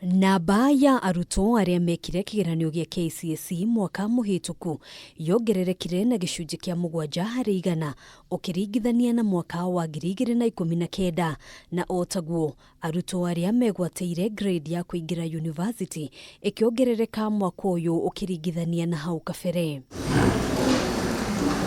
Namba ya arutwo arĩa mekire kĩgeranio gĩa KCSE mwaka mũhĩtũku yongererekire na gĩcunjĩ kĩa 7% ũkĩringithania na mwaka wa 2019, na o taguo arutwo arĩa megwatĩire grade ya kũingĩra university ĩkĩongerereka mwaka ũyũ ũkĩringithania na hau kabere.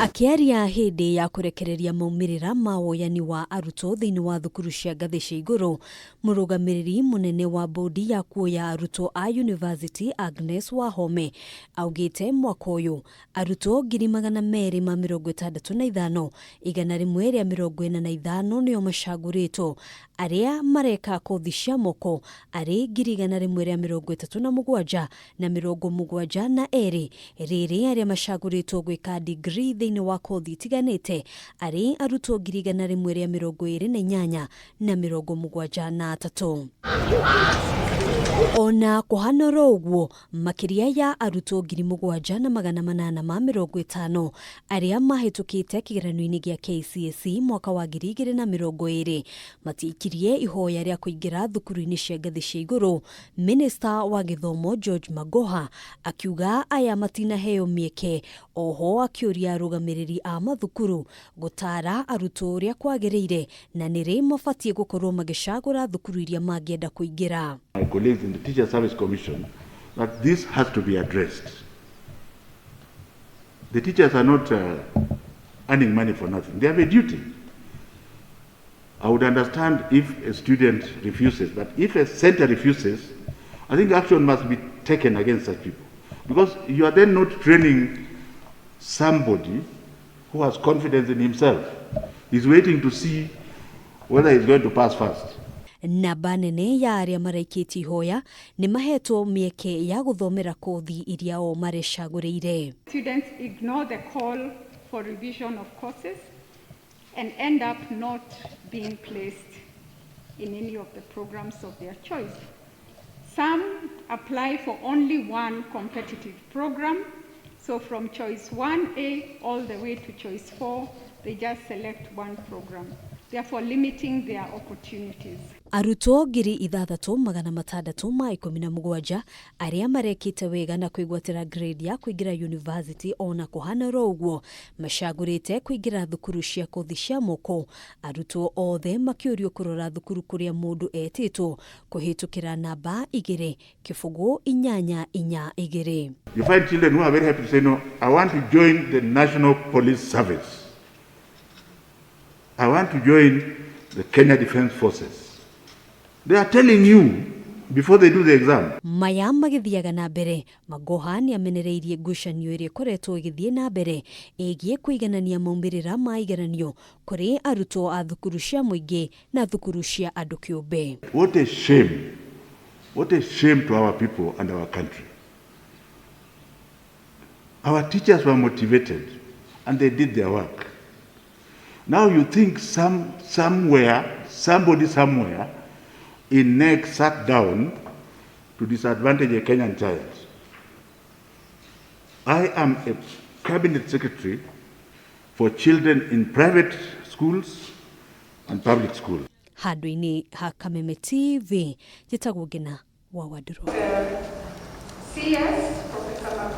Akĩaria hĩndĩ ya kũrekereria maumĩrĩra ma woyani wa arutwo thĩinĩ wa thukuru cia ngathĩ cia igũrũ, mũrũgamĩrĩri mũnene wa bodi ya kuoya arutwo a university Agnes Wahome augĩte mwaka ũyũ arutwo 265,145 nĩo macagũrĩtwo, arĩa mareka kothi cia moko arĩ 137,072, rĩrĩ arĩa macagũrĩtwo gwĩka degree thĩinĩ wa kothi itiganĩte arĩ arutwo 128,073. Ona kũhana oro ũguo, makĩria ya arutwo 7850 arĩa mahĩtũkĩte kĩgeranio-inĩ gĩa KCSE mwaka wa 2020 matiaikirie ihoya rĩa kũingĩra thukuru-inĩ cia ngathĩ cia igũrũ. Minista wa gĩthomo George Magoha akiuga aya matinaheo mĩeke, oho akĩũria arũgamĩrĩri a mathukuru gũtara arutwo ũrĩa kwagĩrĩire na nĩrĩ mabatiĩ gũkorwo magĩcagũra thukuru iria mangĩenda kũingĩra. My colleagues in the Teacher Service Commission that this has to be addressed. The teachers are not earning money for nothing. They have a duty. I would understand if a student refuses, but if a center refuses, I think action must be taken against such people. Because you are then not training somebody who has confidence in himself. He's waiting to see whether he's going to pass first. Namba nene ya arĩa maraikĩtie ihoya nĩ mahetwo mĩeke ya gũthomera kothi iria o marecagũrĩire. Students ignore the call for revision of courses and end up not being placed in any of the programs of their choice. Some apply for only one competitive program, so from choice 1A all the way to choice 4, they just select one program, therefore limiting their opportunities. Arutwo 6617 arĩa marekĩte wega na kwĩgwatĩra grade ya kũingĩra university, ona kũhana oro ũguo, macagũrĩte kũingĩra thukuru cia kothi cia moko, arutwo othe makĩũrio kũrora thukuru kũrĩa mũndũ etĩtwo kũhĩtũkĩra namba 20842. You find children who are very happy to say, "No, I want to join the National Police Service. I want to join the Kenya Defence Forces." They are telling you before they do the exam. Maya magĩthiaga na mbere, Magoha nĩ amenereirie ngucanio ĩrĩa ĩkoretwo ĩgĩthiĩ na mbere ĩgiĩ kũiganania maumĩrĩra ma igeranio kũrĩ arutwo a thukuru cia mũingĩ na thukuru cia andũ kĩũmbe. What a shame. What a shame to our people and our country. Our teachers were motivated and they did their work. Now you think somewhere, somebody somewhere in KNEC sat down to disadvantage a Kenyan child. I am a cabinet secretary for children in private schools and public schools. Handũ-inĩ ha Kameme TV, njĩtagwo Ngina wa Wandũrũ. CS, Professor.